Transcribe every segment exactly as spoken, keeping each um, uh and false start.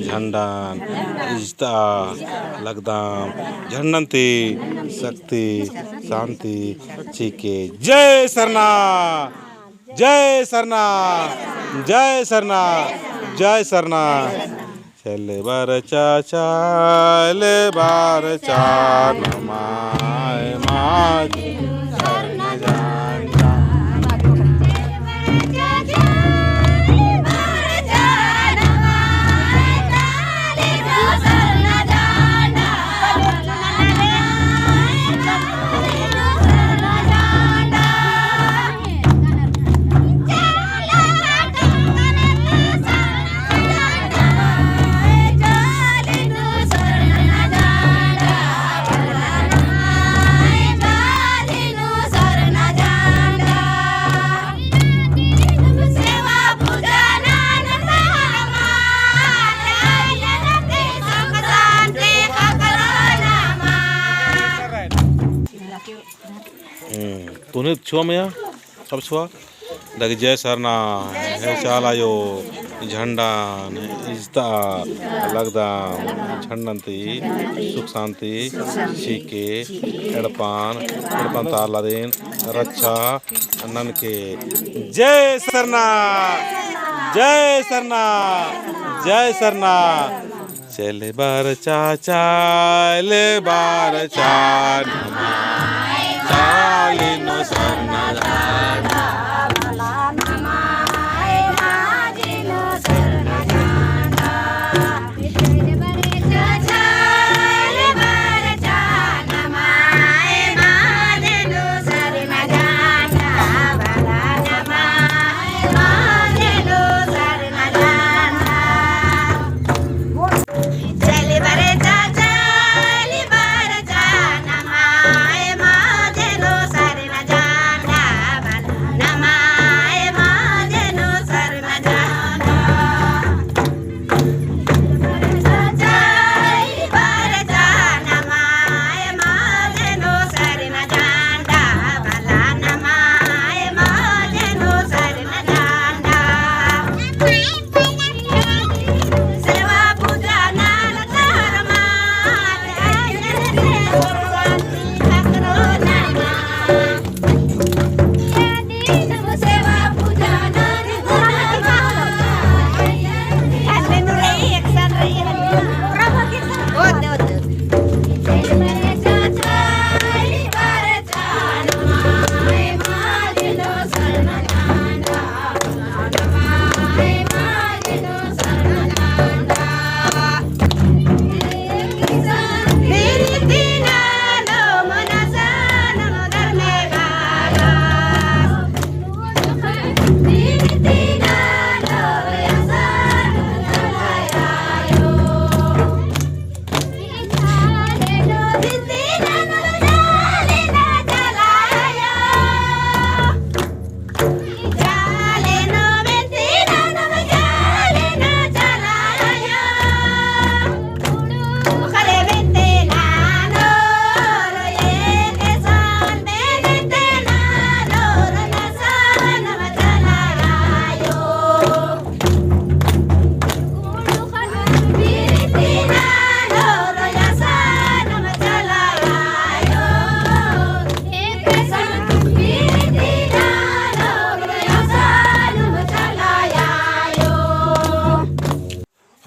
झंडन इजता लगदम, झंडन ती शक्ति शांति चिके। जय सरना, जय सरना, जय सरना, जय सरना। चले बरचा, चले बरचा नमाय माजी सरना झंडा। हम्म, तुने छुआ मया, सब छुआ। दग जय सरना, हे चाला आयो, झंडन इजता लगदम, झंडन ती सुख शांति चिके, एड़पन, एड़पन ता आलारिन रक्षा ननके। जय सरना, जय सरना, जय सरना। चले बरचा, चले बरचा नमाय, चाली नू सरना झंडा।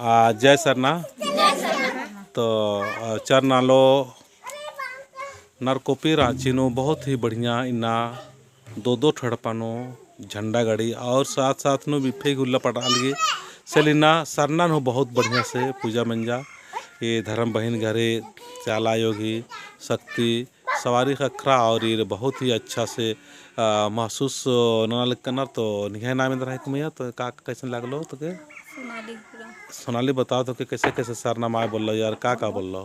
आ, जय सरना। तो, आ, चरना लो नरकोपी राँची नू बहुत ही बढ़िया इन्ना दो दो ठो एड़पा नू झंडा गड़ी और साथ साथ नू बिफे गही उल्ला पटआ लगी। से ले इन्ना सरना नू बहुत बढ़िया से पूजा मंजा। ये धर्म बहिन घरे चाला आयो गही शक्ति सवारी ख़क्खरा और ये बहुत ही अच्छा से, आ, महसूस नना लगनर। तो निंग्है नाम एन्दरा है कुमैया, तो का कैसन लागलो तोके? सोनाली। सोनाली, बताओ तोके कैसे कैसे सरना माय बोललो यार, का का बोललो?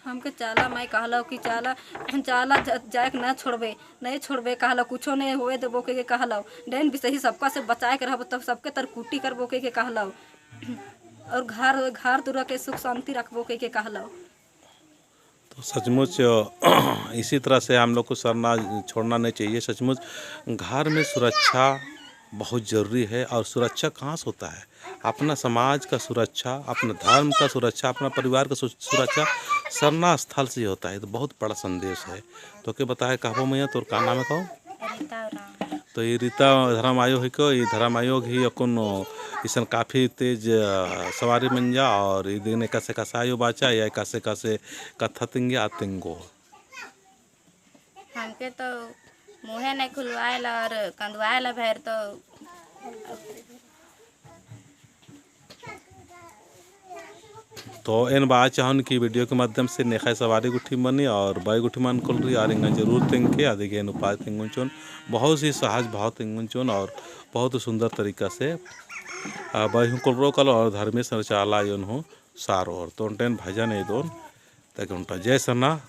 हमके चाला माय कहलौ कि चाला, चाला ज-, जाएक न छोड़बे, नहीं छोड़बे कहलौ, कुछो नहीं होए देबो के, के कहलौ, डैन बिसही सबका से बचाए के रहबो, तब सबके तरकुटी करबो के, के कहलौ, और घर, घर दुरा के सुख शांति रखबो के, के कहलौ। तो सचमुच इसी तरह से हम लोग को सरना छोड़ना नहीं चाहिए। सचमुच घर में सुरक्षा बहुत ज़रूरी है। और सुरक्षा कहाँ से होता है? अपना समाज का सुरक्षा, अपना धर्म का सुरक्षा, अपना परिवार का सु-, सुरक्षा सरना स्थल से ही होता है। तो बहुत बड़ा संदेश है। तो के बताए कहबो मैया, तोर का नाम है कहो? रीता उराँव। तो ई रीता धरम आयो है को, ई धरम आयो ही अक्कुन इसन काफी तेज, अ, सवारी मंजा और ई दिन एकासे एकासे आयो बाचा या एकासे एकासे कत्था तिंगे आ तिंगो। हमके तो मुँहे नहीं खुलवाएला और कंदवाएला भैर तो। तो एन बआ चाहन कि video के माध्यम से नेखय सवारी गुट्ठी मनी और बई गुट्ठी मन कुल रई और एंगा जरूर तेंगके, अदिगे एन उपाय तेंगुन चोन, बहुत ही सहज भाव तेंगुन चोन और बहुत सुंदर तरीका से, आ, बई हूँ कुल रओ कालो और धर्मेस नर चाला आयोन हूँ सारो और तो ओन्टेन भजन एदोन। ताकि ओन्टा जय सरना।